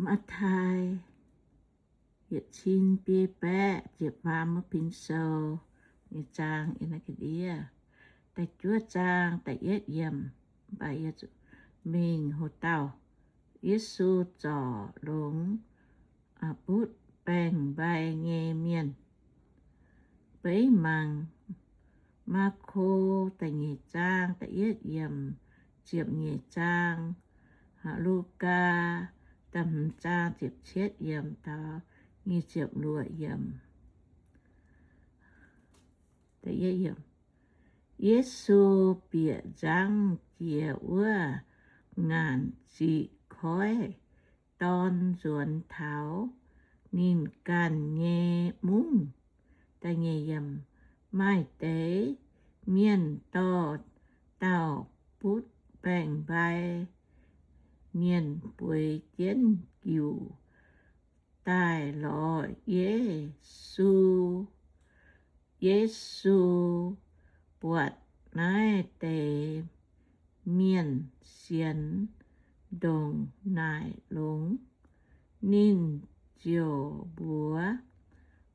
Matv^tai yietc cin biei baeqv ziepc faam wuov pin sou nyei zaang, da'juov zaang da'yietv yiemc. Mingh hoc dauh Yesu zorc longx butv baeng-mbai nyei mienh. Beiv mangc Maako da'nyeic zaang da'yietv yiemc, ziepc nyeic zaang, Lugaa da'hmz zaang ziepc cietv yiemc taux nyic ziepc luoqc yiemc. Yesu bieqc nzangv jiex wuov ngaanc ziqc koiv dorn nzuonx taux ninh ganh nyei mungv. Maaih deix mienh dorh dauh butv baeng-mbai mienh bueix jienv jiuc daaih lorz Yesu. Yesu buatc naaiv deix mienh sienx ndongc naaic longx, ninh ziouc mbuox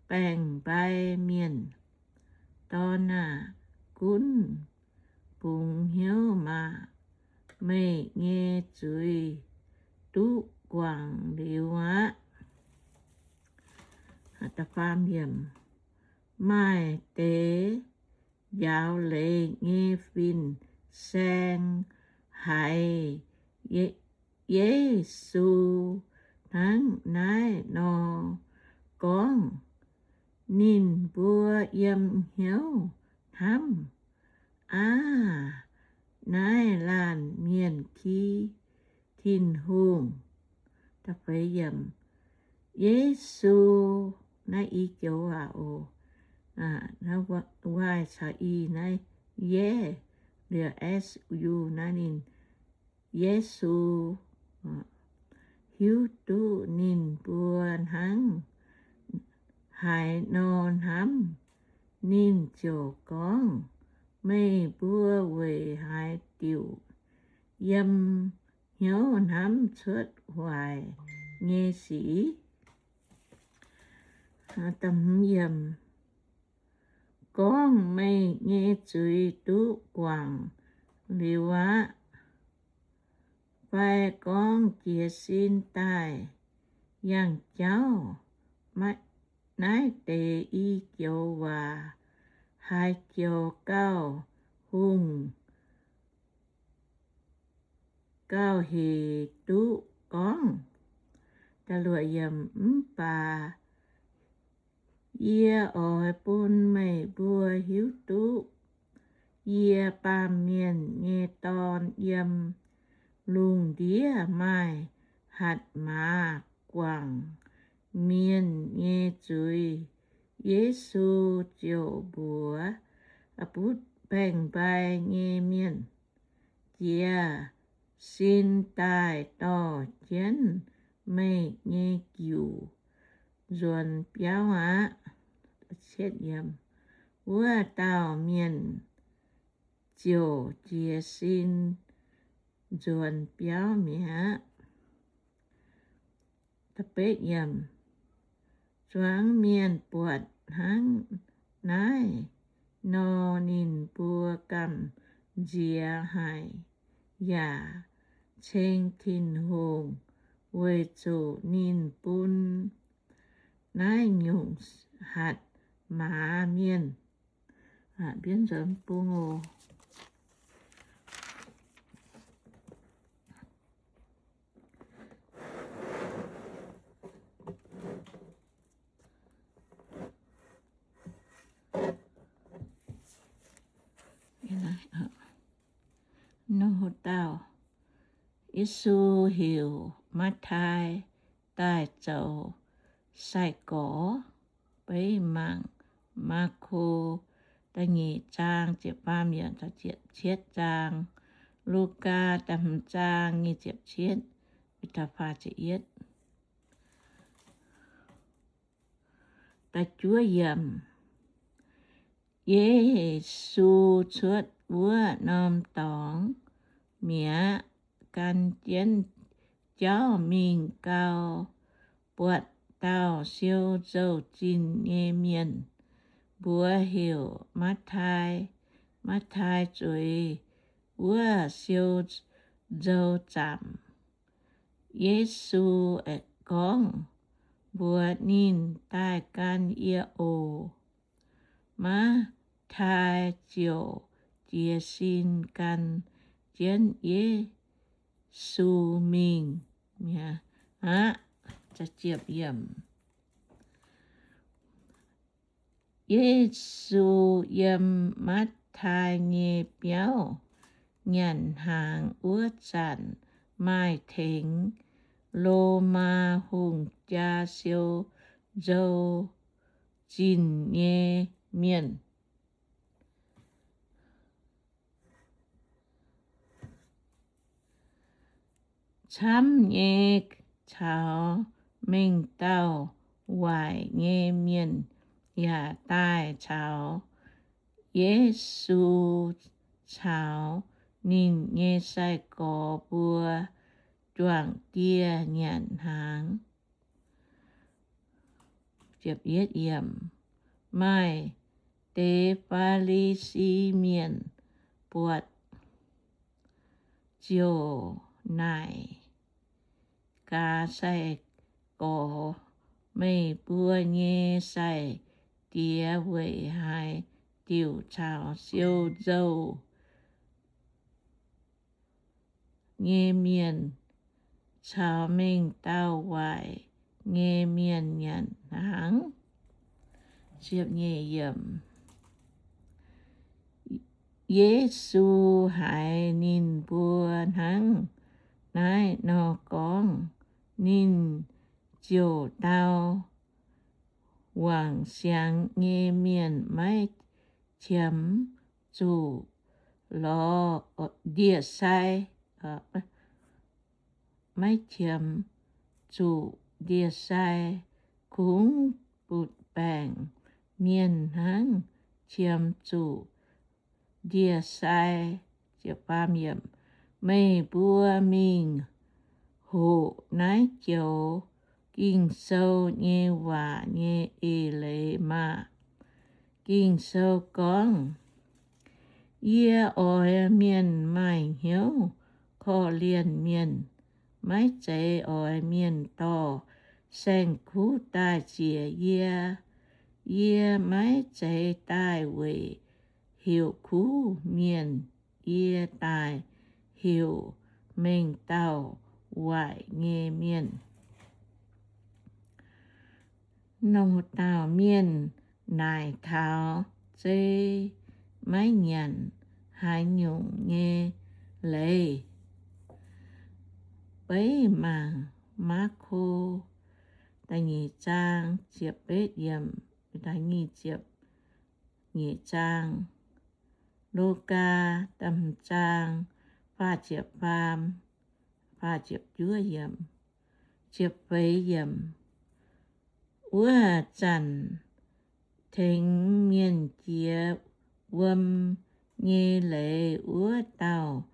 baeng-mbai mienh, Dorn aah! Gunv bungx hnyouv maah! Meih nyei zuiz duqv guangc liuz aqv. Maaih deix njaaux leiz nyei fin-saeng haiz Yesu hnangv naaiv nor gorngv, ninh mbuo yiem hnyouv hnamv, Aav, naaiv laanh mienh ki Tin-Hungh. Yesu, naaiv i joux waac oc, waaic caux i naaiv, Ye, liuz S U naaiv ninh, Yesu hiuv duqv ninh mbuo hnangv haaix nor hnamv, ninh ziouc gorngv, Meih mbuo weic haaix diuc yiem hnyouv hnamv cuotv waaic nyei sic? Gorngv meih nyei zuiz duqv guangc liuz aqv, fai gorngv jiez sin daaih yangh jauv? Naaiv deix i joux waac haaix joux gauh hungh, gauh hec duqv gorngv? Mv baac yie oix bun meih mbuo hiuv duqv yie baamh mienh nyei Dorn yiem lungh ndiev maaih hatc maaz guangc mienh nyei zuiz. Yesu ziouc mbuox butv baeng-mbai nyei mienh, Jiez sin daaih dorh jienv meih nyei giuc nzuonx biauv aqv. Wuov dauh mienh ziouc jiez sin nzuonx biauv mi'aqv. Zuangx mienh buatc hnangv naaiv nor, ninh mbuo gamh nziex haic yaac ceng Tin-Hungh weic zuqc ninh bun naaiv nyungc hatc maaz mienh. Mbienv nzuonx bung oc. Nor dauh Yesu heuc Matv^tai daaih zoux sai-gorx. Beiv mangc Maako da'nyeic zaang ziepc faam yiemc taux ziepc cietv zaang, Lugaa da'hmz zaang nyic ziepc cietv, faah ziepc yietv. Da'juov yiemc. Yesu cuotv wuov norm dorngx mi'aqv, gan jienv jauv mingh gau, buatc dauh siou nzou-zinh nyei mienh, mbuox heuc Matv^tai. Matv^tai zueiz wuov siou nzou-zaamc. Yesu gorngv mbuox ninh, Daaih gan yie oc. Matv^tai ziouc jiez sin gan jienv Yesu mingh mi'aqv. Yesu yiem Matv^tai nyei biauv nyanc hnaangx wuov zanc, maaih tengx Lomaa hungh jaa siou nzou-zinh nyei mienh camv nyei caux mengh dauh waaic nyei mienh yaac daaih caux Yesu caux ninh nyei sai-gorx mbuo juangc dieh nyanc hnaangx. Maaih deix Faa^li^si Mienh buatc ziouc naaic gaax sai-gorx, Meih mbuo nyei sai-diex weic haaix diuc caux siou nzou nyei mienh caux mengh dauh waaic nyei mienh nyanc hnaangx? Yesu haiz ninh mbuo hnangv naaiv nor gorngv, ninh ziouc dau, Wangc siangx nyei mienh maiv qiemx zuqc lorz ndie-sai, maiv qiemx zuqc ndie-sai, kungx butv-baengc mienh hnangv qiemx zuqc ndie-sai. Meih mbuo mingh hoqc naaiv joux Ging-Sou nyei waac nyei eix leiz maah! Ging-Sou gorngv, Yie oix mienh maaih hnyouv korv-lienh mienh, maiv zeiz oix mienh dorh saeng-kuv daaih ziec yie. Yie maiv zeiz daaih weic heuc kuv mienh, yie daaih heuc mengh dauh waaic nyei mienh. Nor dauh mienh naaic taux, Zei maiv nyanc haaix nyungc nyei leiz? Beiv mangc Maako da'nyeic zaang ziepc betv yiemc, da'nyeic ziepc nyeic zaang, Logaa da'hmz zaang faah ziepc faam, faah ziepc juov yiemc, ziepc feix yiemc. Wuov zanc tengx mienh jiex wuom nyei leiz wuov dauh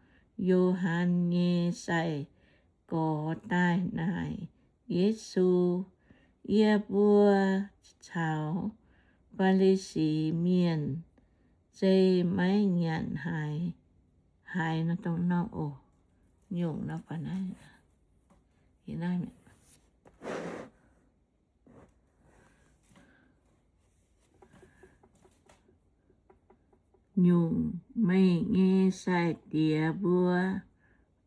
Yo^han nyei sai-gorx daaih naaic Yesu, Yie mbuo caux Faa^li^si Mienh zei maiv nyanc haaix, haaix nor dongh nor oc, nyungc nor baac naaiv, naaiv nyungc, Meih nyei sai-diex mbuo,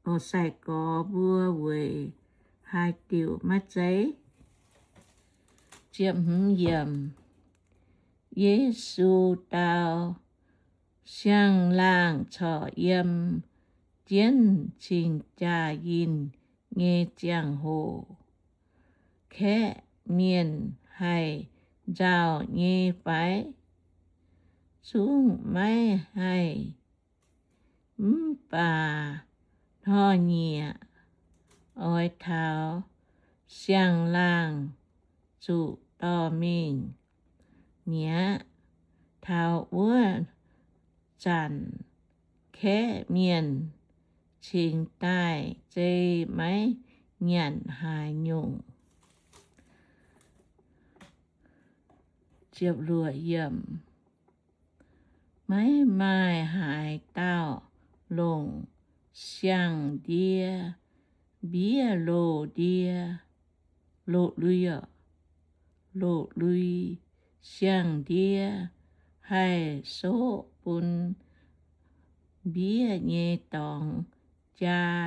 o, sai-gorx mbuo weic haaix diuc maiv zeiz? Yesu dau, Siang-laangh corc yiem jienv cing-jaa-yinh nyei ziangh hoc kaeqv mienh haih nzauh nyei fai? Zungv maiv haih. Mv baac hnor-nyieqc oix taux siang-laangh zuqc dorh mingh mi'aqv. Taux wuov zanc kaeqv mienh cingx daaih zei maiv nyanc haaix nyungc. Maiv maaih haaix dauh longc siang-ndie mbiev loz-ndie, loz-lui, loz-lui siang-ndie haih soqv bun mbiev nyei dorngx jaa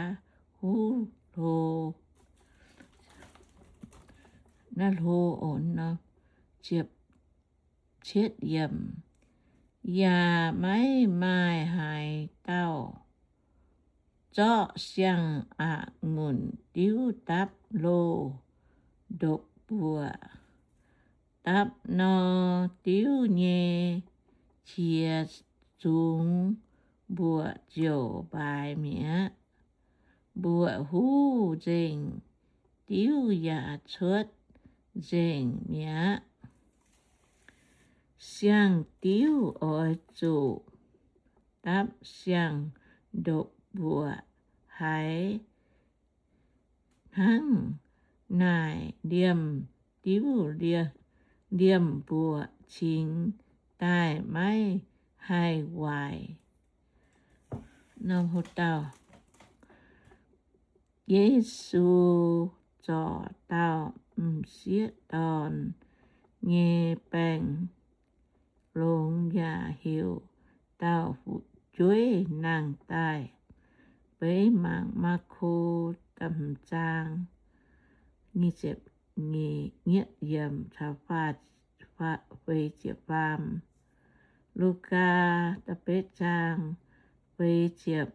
huv hlo. Naaiv hlo, yaac maiv maaih haaix dauh zorqv siang-a'ngunc diuv dapv loz-ndopv-mbuoqc. Dapv nor, diuv nyei qiex zungx mbuoqc ziouc mbaaix mi'aqv. Mbuoqc huv nzengc, diuv yaac cuotv nzengc mi'aqv. Siang-diuv oix zuqc dapv siang-ndopv-mbuoqc haiz hnangv naaic, liemh diuv liemh mbuoqc cingx daaih maiv haih waaic. Yesu zorc dauh m'sieqv dorn nyei baengh longx yaac heuc dauh fu'jueiv nangh daaih. Beiv mangc Maako da'hmz zaang, feix ziepc faam, Lugaa da'betv zaang, feix ziepc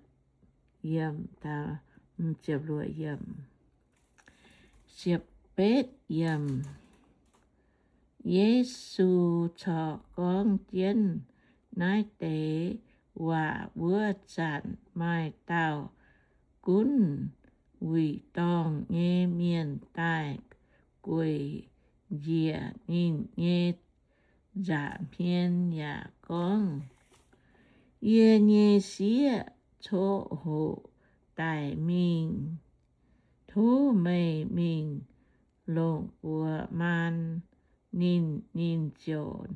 yiemc, ziepc betv yiemc. Yesu corc gorngv jienv naaiv deix waac wuov zanc, maaih dauh gunv wuic dorngh nyei mienh daaih gueic njiec ninh nyei nza'hmien yaac gorngv, Yie nyei sieqv coqv hoqc daic mingh. Tov meih mingh longc buoz maan ninh, ninh ziouc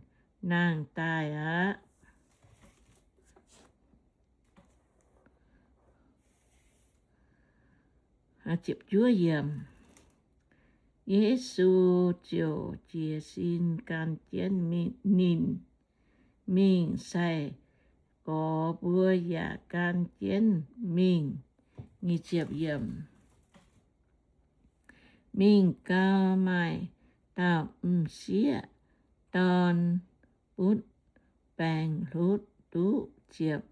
nangh daaih aqv. Yesu ziouc jiez sin gan jienv ninh mingh, sai-gorx mbuo yaac gan jienv mingh. Mingh gau, maaih dauh m'sieqv dorn butv baengc hlutv duqv ziepc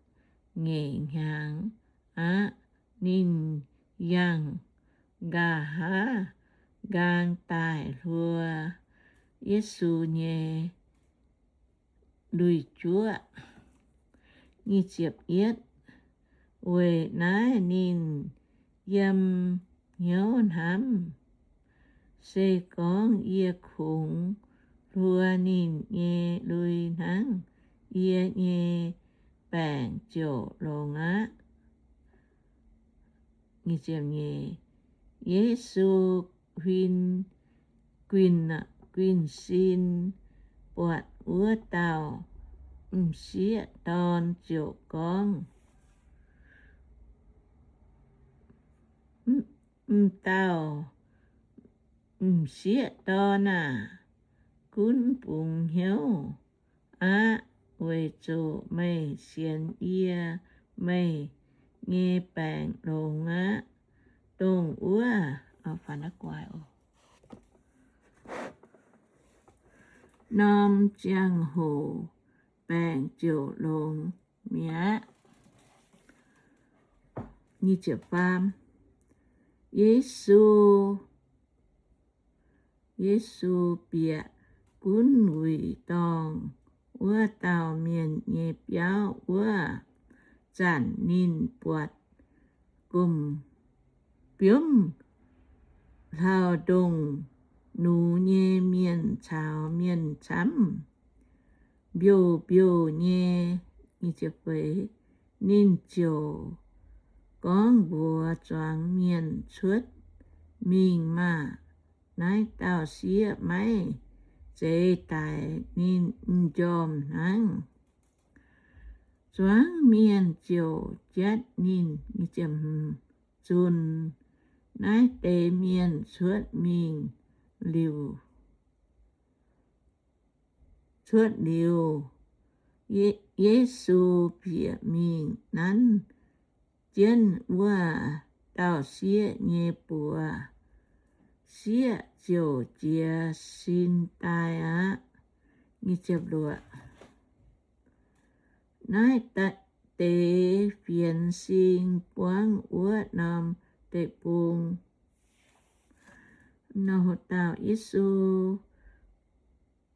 nyeic hnyangx aqv. Ninh yangh nqa'haav nqaang daaih hluo Yesu nyei lui-juoqv. Weic naaiv ninh yiem hnyouv hnamv, Se gorngv yie kungx hluo ninh nyei lui hnangv, yie nyei baengc ziouc longx aqv. Yesu huin guinh sin buatc wuov dauh m'sieqv dorn ziouc gorngv, M'dauh m'sieqv dorn aah! Gunv bungx hnyouv aqv, weic zuqc meih sienx yie, meih nyei baengc longx aqv. Dongh wuov norm ziangh hoc baengc ziouc longx mi'aqv. Yesu, Yesu bieqc gunv wuic dorngh wuov dauh mienh nyei biauv wuov zanc, ninh buatc gomh biomv hlauv-ndongh nux nyei mienh caux mienh camv mbiouh mbiouh nyei. Ninh ziouc gorngv mbuox zuangx mienh cuotv mingh maah! Naaiv dauh sieqv maiv zeiz daix ninh m'njormh hnangv. Zuangx mienh ziouc jatv ninh. Zunc naaiv deix mienh cuotv mingh liuz, cuotv liuz, Ye- Yesu bieqc mingh nanv jienv wuov dauh sieqv nyei buoz. Sieqv ziouc jiez sin daaih aqv. Naaiv deix fienx sing buangv wuov norm deic-bung. Nor dauh Yesu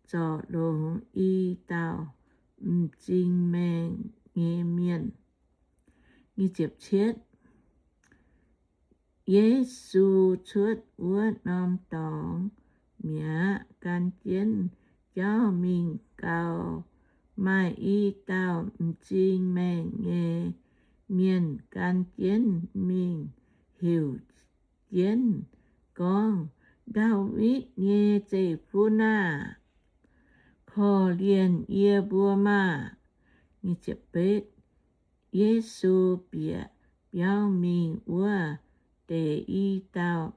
zorc longx i dauh m'zing maengh nyei mienh. Yesu cuotv wuov norm dorngx mi'aqv, gan jienv jauv mingh gau. Maaih i dauh m'zing maengh nyei mienh gan jienv mingh heuc jienv gorngv, Ndaawitv nyei Zeiv-Fun aah! Korv-lienh yie mbuo maah! Yesu bieqc biauv mingh wuov deix i dauh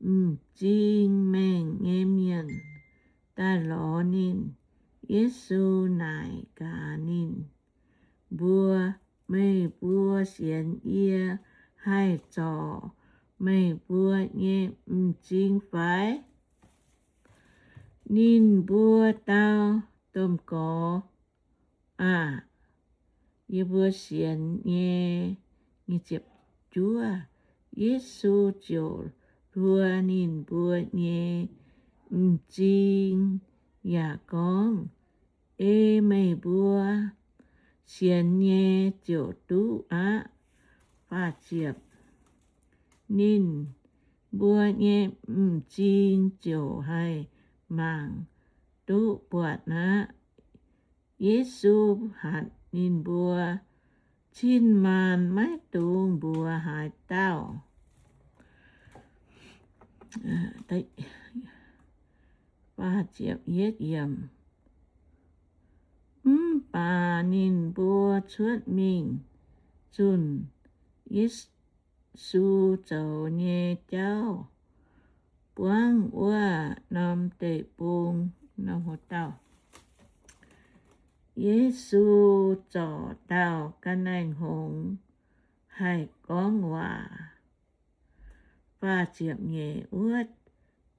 m'zing maengh nyei mienh daaih lorz ninh. Yesu naaic gaax ninh mbuo, Meih mbuo sienx yie haih zorc meih mbuo nyei m'zing fai? Ninh mbuo dau, Domh Gorx aah! Yie mbuo sienx nyei. Yesu ziouc hluo ninh mbuo nyei m'zing yaac gorngv, Ei meih mbuo sienx nyei ziouc duqv aqv. Ninh mbuo nyei m'zing ziouc haih mangc duqv buatc aqv. Yesu hatc ninh mbuo, Cin-maanc maiv dungx mbuox haaix dauh. Mv baac ninh mbuo cuotv mingh zunh Yesu zoux nyei jauv buangv wuov norm deic-bung. Yesu zorc dauh ga'naaiv-hngongx haih gorngv waac. Wuov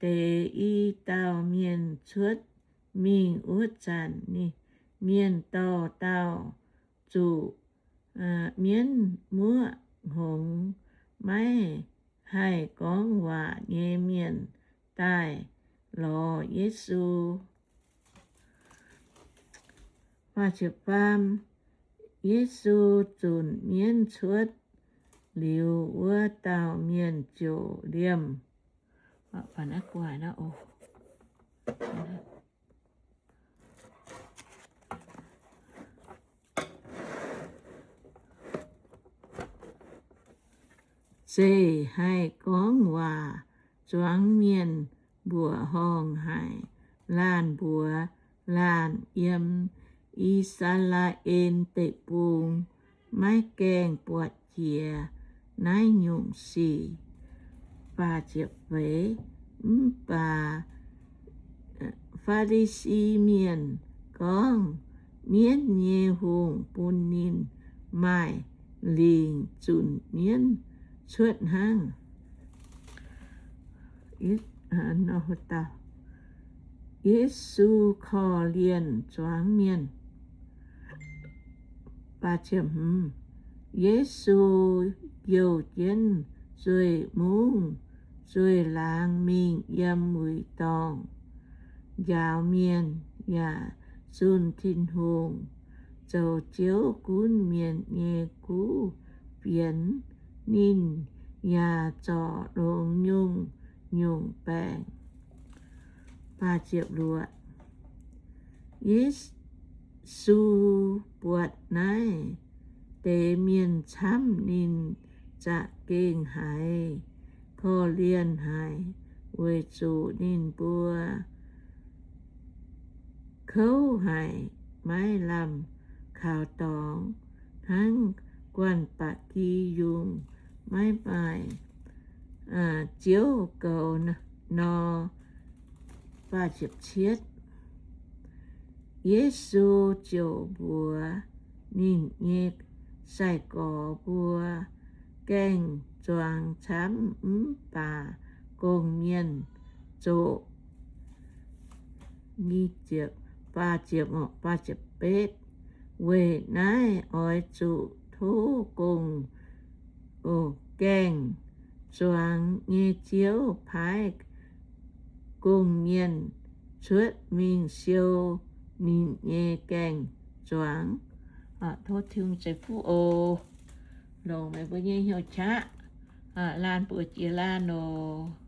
deix i dauh mienh cuotv mingh wuov zanc, mienh dorh dauh zuqc mienv muoqv hngongx, maiv haih gorngv waac nyei mienh daaih lorz Yesu. Yesu zunc mienv cuotv liuz, wuov dauh mienh ziouc liemh. Zeiz haih gorngv waac, zuangx mienh mbuoqc horngh haic. Laanh mbuox laanh yiem I^saa^laa^en Deic-Bung maiv gaengh buatc jiex naaiv nyungc sic. Mv baac Faa^li^si Mienh gorngv, Mienv nyei hungh bun ninh maaih lingc zunc mienv cuotv hnangv. Yesu korv-lienh zuangx mienh. Yesu youh jienv nzueic-mungv nzueic-laangz mingh yiem wuic dorngh, njaaux mienh yaac zunh Tin-Hungh, zoux Ziouv gunv mienh nyei kuv fienx. Ninh yaac zorc longx nyungc-nyungc baengc. Yesu buatc naaiv deix mienh camv, ninh za'gengh haiz korv-lienh haic, weic zuqc ninh mbuo kouv haic, maiv lamh kaux dorngx, hnangv guanh ba'gi yungh maiv maaih ziouv goux nor. Yesu ziouc mbuox ninh nyei sai-gorx mbuo, Gaengh zuangx camv mv baac gong-mienh zoqc. Weic naaiv oix zuqc tov gong, gaengh zuangx nyei Ziouv paaiv gong-mienh cuotv mingh siou ninh nyei gaengh zuangx. Tov Tin-Hungh ceix fuqv oc. Longc meih mbuo nyei hnyouv qaqv laanh mbuox jiex laanh oc.